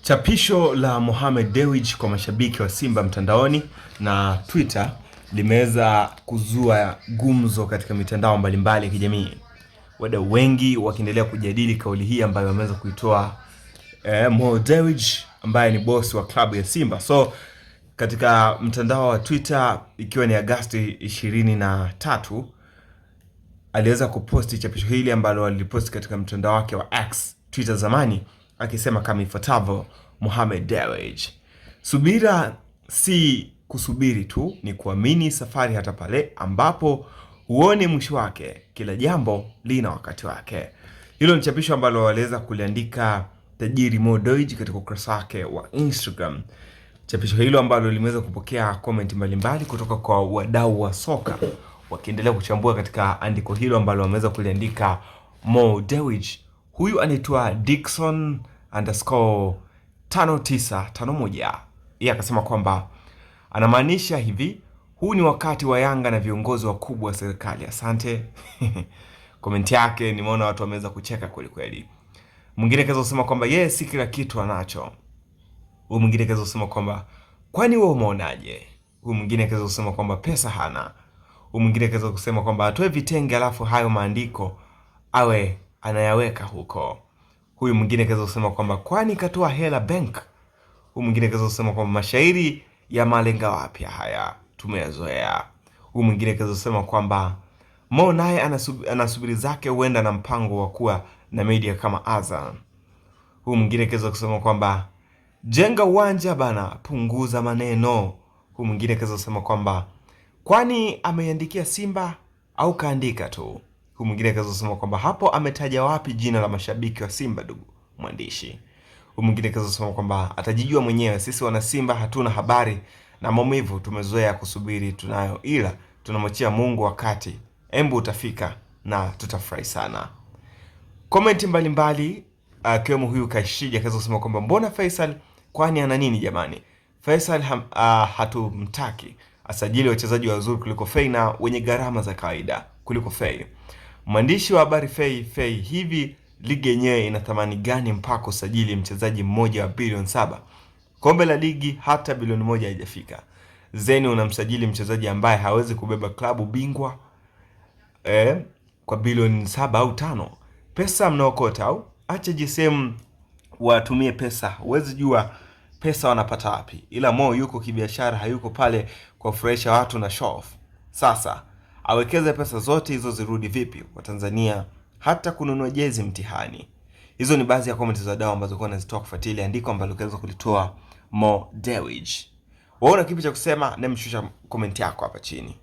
Chapisho la Mohamed Dewji kwa mashabiki wa Simba mtandaoni na Twitter limeweza kuzua gumzo katika mitandao mbalimbali ya kijamii, wadau wengi wakiendelea kujadili kauli hii ambayo ameweza kuitoa Mo Dewji ambaye ni bosi wa klabu ya Simba. So katika mtandao wa Twitter ikiwa ni Agasti 23 aliweza kuposti chapisho hili ambalo aliposti katika mtandao wake wa X, Twitter zamani, akisema kama ifuatavyo: Mohamed Dewji, subira si kusubiri tu, ni kuamini safari hata pale ambapo huoni mwisho wake. Kila jambo lina wakati wake. Hilo ni chapisho ambalo waliweza kuliandika tajiri Mo Dewji katika ukurasa wake wa Instagram. Chapisho hilo ambalo limeweza kupokea comment mbalimbali kutoka kwa wadau wa soka wakiendelea kuchambua katika andiko hilo ambalo wameweza kuliandika Mo Dewji. Huyu anaitwa Dickson_5951. Yeye akasema kwamba anamaanisha hivi, huu ni wakati wa Yanga na viongozi wakubwa wa serikali. Asante. Comment yake nimeona watu wameweza kucheka kweli kweli. Mwingine kaweza kusema kwamba yeye si kila kitu anacho. Huyu mwingine kaweza kusema kwamba kwani wewe umeonaje? Huyu mwingine kaweza kusema kwamba pesa hana. Huyu mwingine kaweza kusema kwamba atoe vitenge alafu hayo maandiko awe anayaweka huko. Huyu mwingine kaweza kusema kwamba kwani katoa hela bank. Huyu mwingine kaweza kusema kwamba mashairi ya malenga wapya haya tumeyazoea. Huyu mwingine kaweza kusema kwamba Mo naye anasubiri zake, huenda na mpango wa kuwa na media kama Azam. Huyu mwingine kaweza kusema kwamba jenga uwanja bana, punguza maneno. Huyu mwingine kaweza kusema kwamba kwani ameiandikia Simba au kaandika tu? Huyu mwingine kaweza kusema kwamba hapo ametaja wapi jina la mashabiki wa Simba, ndugu mwandishi? Huyu mwingine kaweza kusema kwamba atajijua mwenyewe, sisi wana Simba hatuna habari na maumivu, tumezoea kusubiri tunayo, ila tunamwachia Mungu wakati, embu utafika na tutafurahi sana. Comment mbalimbali akiwemo huyu Kashija akaweza kusema kwamba mbona Faisal, kwani ana nini jamani? Faisal hatumtaki, asajili wachezaji wazuri kuliko Fei na wenye gharama za kawaida kuliko Fei. Mwandishi wa habari Fei Fei, hivi ligi yenyewe ina thamani gani mpaka usajili mchezaji mmoja wa bilioni 7? Kombe la ligi hata bilioni 1 haijafika. Zeni unamsajili mchezaji ambaye hawezi kubeba klabu bingwa kwa bilioni 7 au 5. Pesa mnaokota au acha JSM watumie pesa, huwezi jua pesa wanapata wapi, ila Mo yuko kibiashara, hayuko pale kuwafurahisha watu na show off. Sasa awekeze pesa zote hizo zirudi vipi kwa Tanzania? Hata kununua jezi mtihani. Hizo ni baadhi ya comment za wadau ambazo kwa nazitoa kufuatilia andiko ambalo kaweza kulitoa Mo Dewji. Wewe una kipi cha kusema? Nemshusha comment yako hapa chini.